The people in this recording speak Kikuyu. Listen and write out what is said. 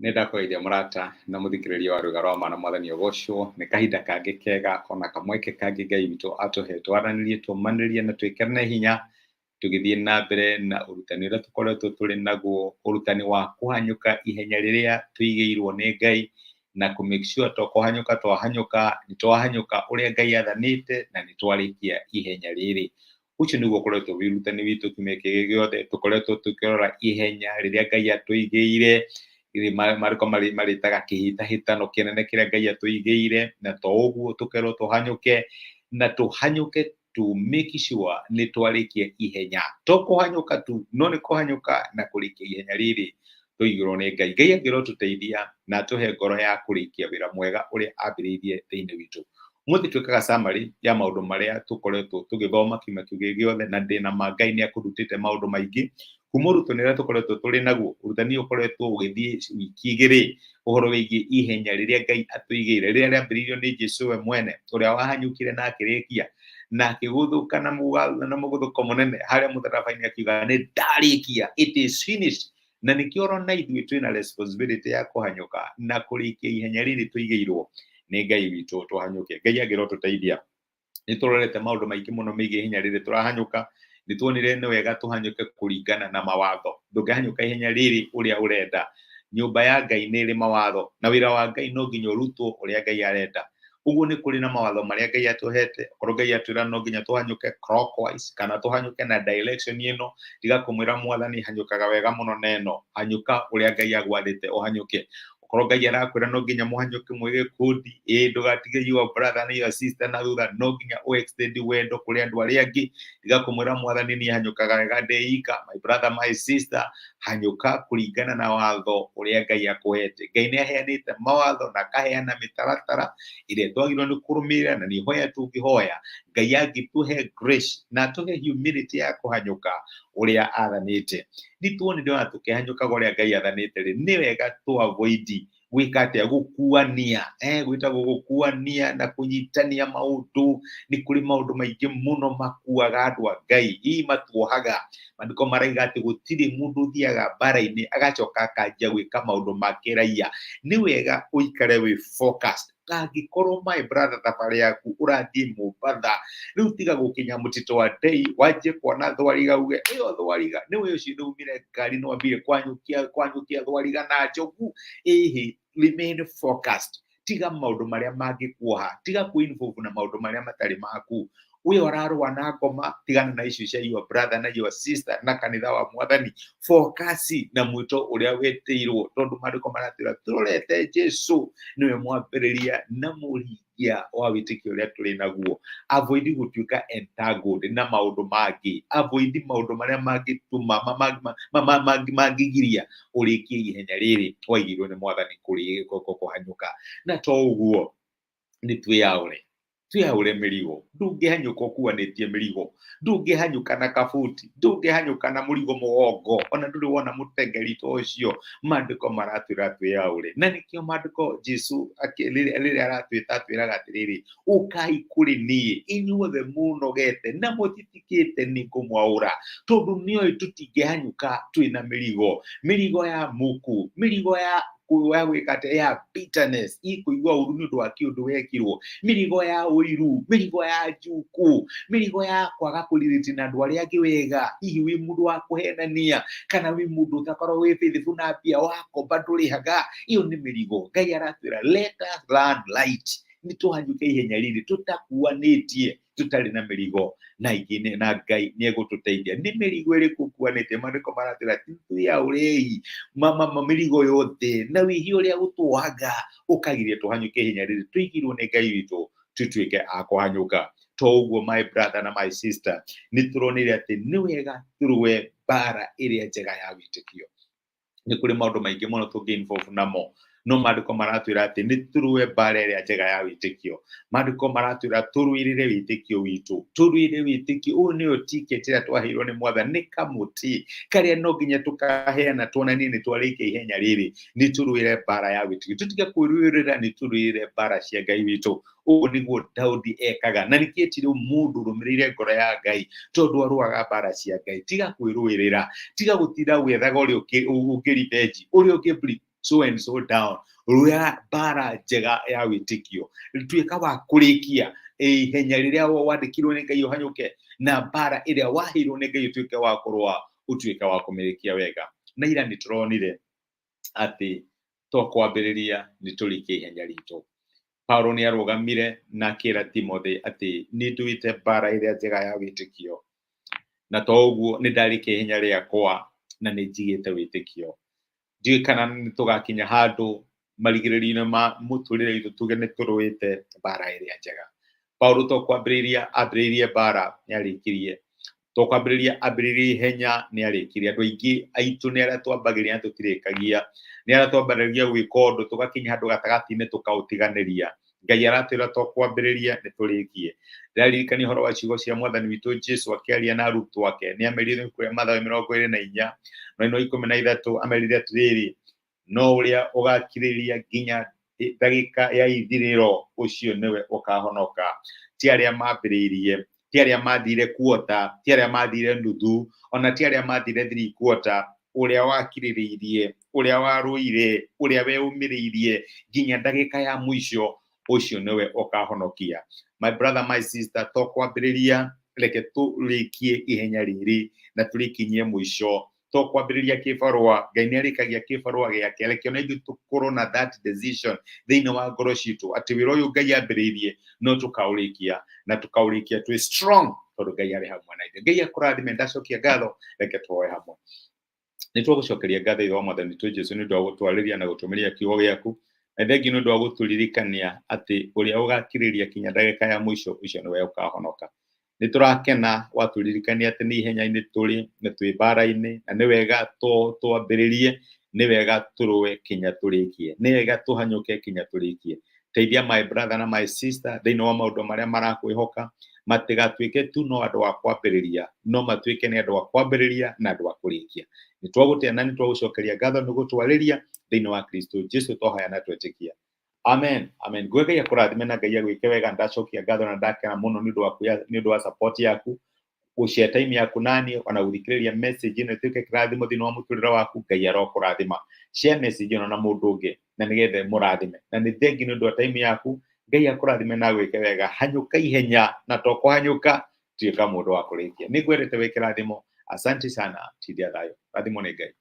Nĩ ndakũgeithia mũrata na mũthikĩrĩria wa Rwĩga rwa Ma na Mwathani ũgocwo. Nĩ kahinda kangĩ kega ona kamweke kangĩ Ngai witũ atũhe twaranĩrie, tũmanĩrie na twĩkĩrane hinya tũgĩthiĩ na mbere na ũrutani ũrĩa tũkoretwo tũrĩ naguo, ũrutani wa kũhanyũka ihenya rĩrĩa tũigĩirwo nĩ Ngai na kũ make sure to kũhanyũka twahanyũka, nĩ twahanyũka ũrĩa Ngai athanĩte na nĩ twarĩkia ihenya rĩrĩ. Ũcio nĩguo ũkoretwo wĩ ũrutani witũ kiumia kĩrĩ gĩothe, tũkoretwo tũkĩrora ihenya rĩrĩa Ngai atũigĩire, marĩko marĩtaga kĩhĩtahĩtano kĩnene kĩrĩa Ngai atũigĩire, na to ũguo tũkerwo tũhanyũke, na tũhanyũke to make sure nĩ twarĩkia ihenya. To kũhanyũka tu, no nĩ kũhanyũka na kũrĩkia ihenya rĩrĩ tũigĩrwo nĩ Ngai. Ngai angĩrotũteithia na atũhe ngoro ya kũrĩkia wĩra mwega ũrĩa ambĩrĩirie thĩinĩ witũ. Ũmũthĩ twĩkaga summary ya maũndũ marĩa tũkoretwo tũgĩthoma kiumia kĩu gĩ gĩothe, na ndĩna ma Ngai nĩ akũrutĩte maũndũ maingĩ kuma ũrutani ũrĩa tũkoretwo tũrĩ naguo. Ũrutani ũyũ ũkoretwo ũgĩthiĩ wiki igĩrĩ, ũhoro wĩgiĩ ihenya rĩrĩa Ngai atũigĩire, rĩrĩa rĩambĩrĩirio nĩ Jesũ we mwene, ũrĩa wahanyũkire na akĩrĩkia na akĩgũthũka na mũgũthũko mũnene harĩa mũtharaba-inĩ, akiuga nĩ ndarĩkia, it is finished. Na nĩkĩo ũrona ithuĩ twĩna responsibility ya kũhanyũka na kũrĩkia ihenya rĩrĩ tũigĩirwo nĩ Ngai witũ tũhanyũke. Ngai angĩrotũteithia. Nĩ tũrorete maũndũ maingĩ mũno megiĩ ihenya rĩrĩ tũrahanyũka. Nĩ tuonire nĩ wega tũhanyũke kũringana na mawatho. Ndũngĩhanyũka ihenya rĩrĩ ũrĩa ũrenda. Nyũmba ya Ngai nĩ ĩrĩ mawatho, na wĩra wa Ngai no nginya ũrutwo ũrĩa Ngai arenda. Ũguo nĩ kũrĩ na mawatho marĩa Ngai atũhete. Okorwo Ngai atwĩra no nginya tũhanyũke clockwise kana tũhanyũke na direction ĩno, tiga kũmwĩra Mwathani hanyũkaga wega mũno na ĩno, hanyũka ũrĩa Ngai agwathĩte ũhanyũke. Okorwo Ngai arakwĩra no nginya mũhanyũke mwĩ gĩkundi, ĩ ndũgatige your brother na your sister na thutha, no nginya ũ extend wendo kũrĩ andũ arĩa angĩ. Tiga kũmwĩra Mwathani niĩ hanyũkaga wega ndĩ ika, my brother, my sister, hanyũka kũringana na watho ũrĩa Ngai akũhete. Ngai nĩ aheanĩte mawatho na akaheana mĩtaratara ĩrĩa twagĩrĩirwo nĩ kũrũmĩrĩra, na nĩ hoya tũngĩhoya Ngai angĩtũhe grace na atũhe humility ya kũhanyũka ũrĩa athanĩte. Nĩ tuonire ona tũkĩhanyũkaga ũrĩa Ngai athanĩte rĩ, nĩ wega tũ avoid gwĩka atĩa, gũkuania, gwĩtagwo gũkuania na kũnyitania maũndũ. Nĩ kũrĩ maũndũ maingĩ mũno makuaga andũ a Ngai, hihi matuohaga. Maandĩko maraiga atĩ gũtirĩ mũndũ ũthiaga mbara-inĩ agacoka akanjia gwĩka maũndũ ma kĩraiya. Nĩ wega ũikare wĩ focused. Angĩkorwo my brother thabarĩ yaku ũrathiĩ Mombatha, rĩu tiga gũkinya mũtitũ wa Ndei wanjie kuona thwariga uge ĩyo thwariga nĩwe ũcio nĩumire ngari nĩ wambire kwanyũkia kwanyũkia thwariga na njogu. Ĩhĩ, remain focused. Tiga maũndũ marĩa mangĩkuoha, tiga kwĩ involve na maũndũ marĩa matarĩ maku. Ũyũ ararũa na ngoma, tigana na icio cia your brother na your sister na kanitha wa Mwathani. Focus na mwĩto ũrĩa wetĩirwo, tondũ maandĩko maratwĩra tũrorete Jesu, nĩwe mwambĩrĩria na mũhingia wa wĩtĩkio ũrĩa tũrĩ naguo. Avoid gũtuĩka entangled na maũndũ mangĩ, avoid maũndũ marĩa mangĩtũma mangĩgiria ũrĩkie ihenya rĩrĩ waigĩirwo nĩ Mwathani kũhanyũka. Na to ũguo, nĩ twĩyaũre, twĩyaũre mĩrigo. Ndũngĩhanyũka ũkuanĩtie mĩrigo, ndũngĩhanyũka na kabuti, ndũngĩhanyũka na mũrigo mũgongo, ona ndũrĩ wona mũtengeri ta ũcio. Maandĩko maratwĩra twĩyaũre, na nĩkĩo maandĩko Jesu rĩrĩa aratwĩta atwĩraga atĩrĩrĩ, ũkai kũrĩ niĩ inyuothe mũnogete na mũtitikĩte, nĩ ngũmwaũra. Tondũ nĩoĩ tũtingĩhanyũka twĩna mĩrigo, mĩrigo ya muku, mĩrigo ya gwĩka atĩa, ya bitterness, ikũigua ũru nĩ ũndũ wa kĩũndũ wekirwo, mĩrigo ya ũiru, mĩrigo ya njuku, mĩrigo ya kwaga kũrirĩti na andũ arĩa angĩ wega. Hihi wĩ mũndũ wa kũhenania, kana wĩ mũndũ ũtakorwo wĩ faithful na mbia, wakomba ndũrĩhaga, ĩyo nĩ mĩrigo. Ngai aratwĩra let us run light, nĩ tũhanyũke ihenya rĩrĩ tũtakuanĩtie, tũtarĩ na mĩrigo na ingĩ, na Ngai nĩ egũtũteithia. Nĩ mĩrigo ĩrĩkũ ũkuanĩtie? Maandĩko maratwĩra twĩyaũrei mĩrigo yothe na wĩhia ũrĩa ũtũaga ũkagiria tũhanyũke ihenya rĩrĩ tũigirwo nĩ Ngai witũ tũtuĩke a kũhanyũka. To ũguo, my brother na my sister, nĩ tũronire atĩ nĩ wega tũrũe mbara ĩrĩa njega ya wĩtĩkio. Nĩ kũrĩ maũndũ maingĩ mũno tũngĩ involve namo, no maandĩko maratwĩra atĩ nĩ tũrũe mbara ĩrĩa njega ya wĩtĩkio. Maandĩko maratwĩra tũrũĩrĩre wĩtĩkio witũ, tũrũĩre wĩtĩkio. Ũyũ nĩyo ticket ĩrĩa twaheirwo nĩ Mwathani, nĩ kamũtĩ karĩa no nginya tũkaheana tuonanie nĩ twarĩkia ihenya rĩrĩ. Nĩ tũrũĩre mbara ya wĩtĩkio, tũtige kwĩrũĩrĩra, nĩ tũrũĩrĩre mbara cia Ngai witũ. Ũguo nĩguo Daudi ekaga, na nĩkĩo etirwo mũndũ ũrũmĩrĩire ngoro ya Ngai, tondũ arũaga mbara cia Ngai. Tiga kwĩrũĩrĩra, tiga gũtinda gwethaga ũrĩa ũngĩribенji, ũrĩa ũngĩ. So and so down. Rũa mbara njega ya wĩtĩkio, tuĩka wa kũrĩkia ihenya rĩrĩa wandĩkirwo nĩ Ngai ũhanyũke, na mbara ĩrĩa waheirwo nĩ Ngai ũtuĩke wa kũrũa, ũtuĩke wa kũmĩrĩkia wega. Na ira nĩ tũronire atĩ to kwambĩrĩria nĩ tũrĩkie ihenya ritũ. Paulo nĩ arũgamire na akĩra Timothy atĩ nĩ nduĩte mbara ĩrĩa njega ya wĩtĩkio, na to ũguo nĩ ndarĩkia ihenya rĩakwa na nĩ njigĩte wĩtĩkio. Ndiũĩ kana nĩ tũgakinya handũ marigĩrĩrio-inĩ ma mũtũrĩre witũ tuge nĩ tũrũĩte mbara ĩrĩa njega. Paulo to kwambĩrĩria ambĩrĩirie mbara nĩ arĩkirie, to kwambĩrĩria ambĩrĩirie ihenya nĩ arĩkirie. Andũ aingĩ aitũ nĩ arĩa twambagĩrĩria na tũtirĩkagia, nĩ arĩa twambagĩrĩria gwĩka ũndũ tũgakinya handũ gatagatĩ-inĩ tũkaũtiganĩria. Ngai aratwĩra to kwambĩrĩria nĩ tũrĩkie. Ndĩraririkania ũhoro wa ciugo cia mwathani witũ Jesu akĩaria na arutwo ake, nĩ amerire kũrĩa Mathayo 24 mwena wa 13, amerire atĩrĩrĩ, no ũrĩa ũgakirĩrĩria nginya ndagĩka ya ithirĩro ũcio nĩwe ũkahonoka. Ti arĩa mambĩrĩirie, ti arĩa mathire kuota, ti arĩa mathire nuthu, ona ti arĩa mathire three quarter, ũrĩa wakirĩrĩirie, ũrĩa warũire, ũrĩa weũmĩrĩirie nginya ndagĩka ya mũico, ũcio nĩwe ũkahonokia. My brother, my sister, to kwambĩrĩria, reke tũrĩkie ihenya rĩrĩ na tũrĩkinyie mũico. To kwambĩrĩria kĩbarũa, Ngai nĩ arĩkagia kĩbarũa gĩake. Reke ona ithuĩ tũkorwo na that decision thĩinĩ wa ngoro citũ atĩ wĩra ũyũ Ngai ambĩrĩirie no tũkaũrĩkia, na tũkaũrĩkia twĩ strong tondũ Ngai arĩ hamwe na ithuĩ. Ngai akũrathime. Ndacokia ngatho, reke tũhoe hamwe. Nĩ twagũcokeria ngatho Ithe wa mwathani witũ Jesu nĩ ũndũ wa gũtwarĩria na gũtũmĩria kiugo gĩaku, na thengiũ nĩ ũndũ wa gũtũririkania atĩ ũrĩa ũgakirĩrĩria kinya ndagĩka ya mũico ũcio nĩwe ũkahonoka. Nĩ tũrakena watũririkania atĩ nĩ ihenya-inĩ tũrĩ na twĩ mbara-inĩ, na nĩ wega twambĩrĩrie, nĩ wega tũrũe kinya tũrĩkie, nĩ wega tũhanyũke kinya tũrĩkie. Teithia my brother na my sister thĩinĩ wa maũndũ marĩa marakwĩhoka, matigatuĩke tu no andũ a kwambĩrĩria, no matuĩke nĩ andũ a kwambĩrĩria na andũ a kũrĩkia. Nĩ twagũtĩa na nĩ twagũcokeria ngatho nĩ gũtwarĩria thĩinĩ wa Kristo Jesu twahoya na twetĩkia. Amen. Amen. Ngwe Ngai akũrathime na Ngai agwĩke wega. Ndacokia ngatho na ndakena mũno nĩ ũndũ wa nĩ ũndũ wa support yaku, gũshare time yaku nani, ona gũthikĩrĩria message ĩno ĩtuĩke kĩrathimo thĩinĩ wa mũtũrĩre waku. Ngai arokũrathima. Share message ĩno na mũndũ ũngĩ na nĩgetha mũrathime. Na nĩ thengi nĩ ũndũ wa time yaku. Ngai akũrathime na agwĩke wega. Hanyũka ihenya, na to kũhanyũka, tuĩka mũndũ wa kũrĩkia. Nĩ ngwendete wĩ kĩrathimo. Asante sana. Tindia thayũ. Rathimwo nĩ Ngai.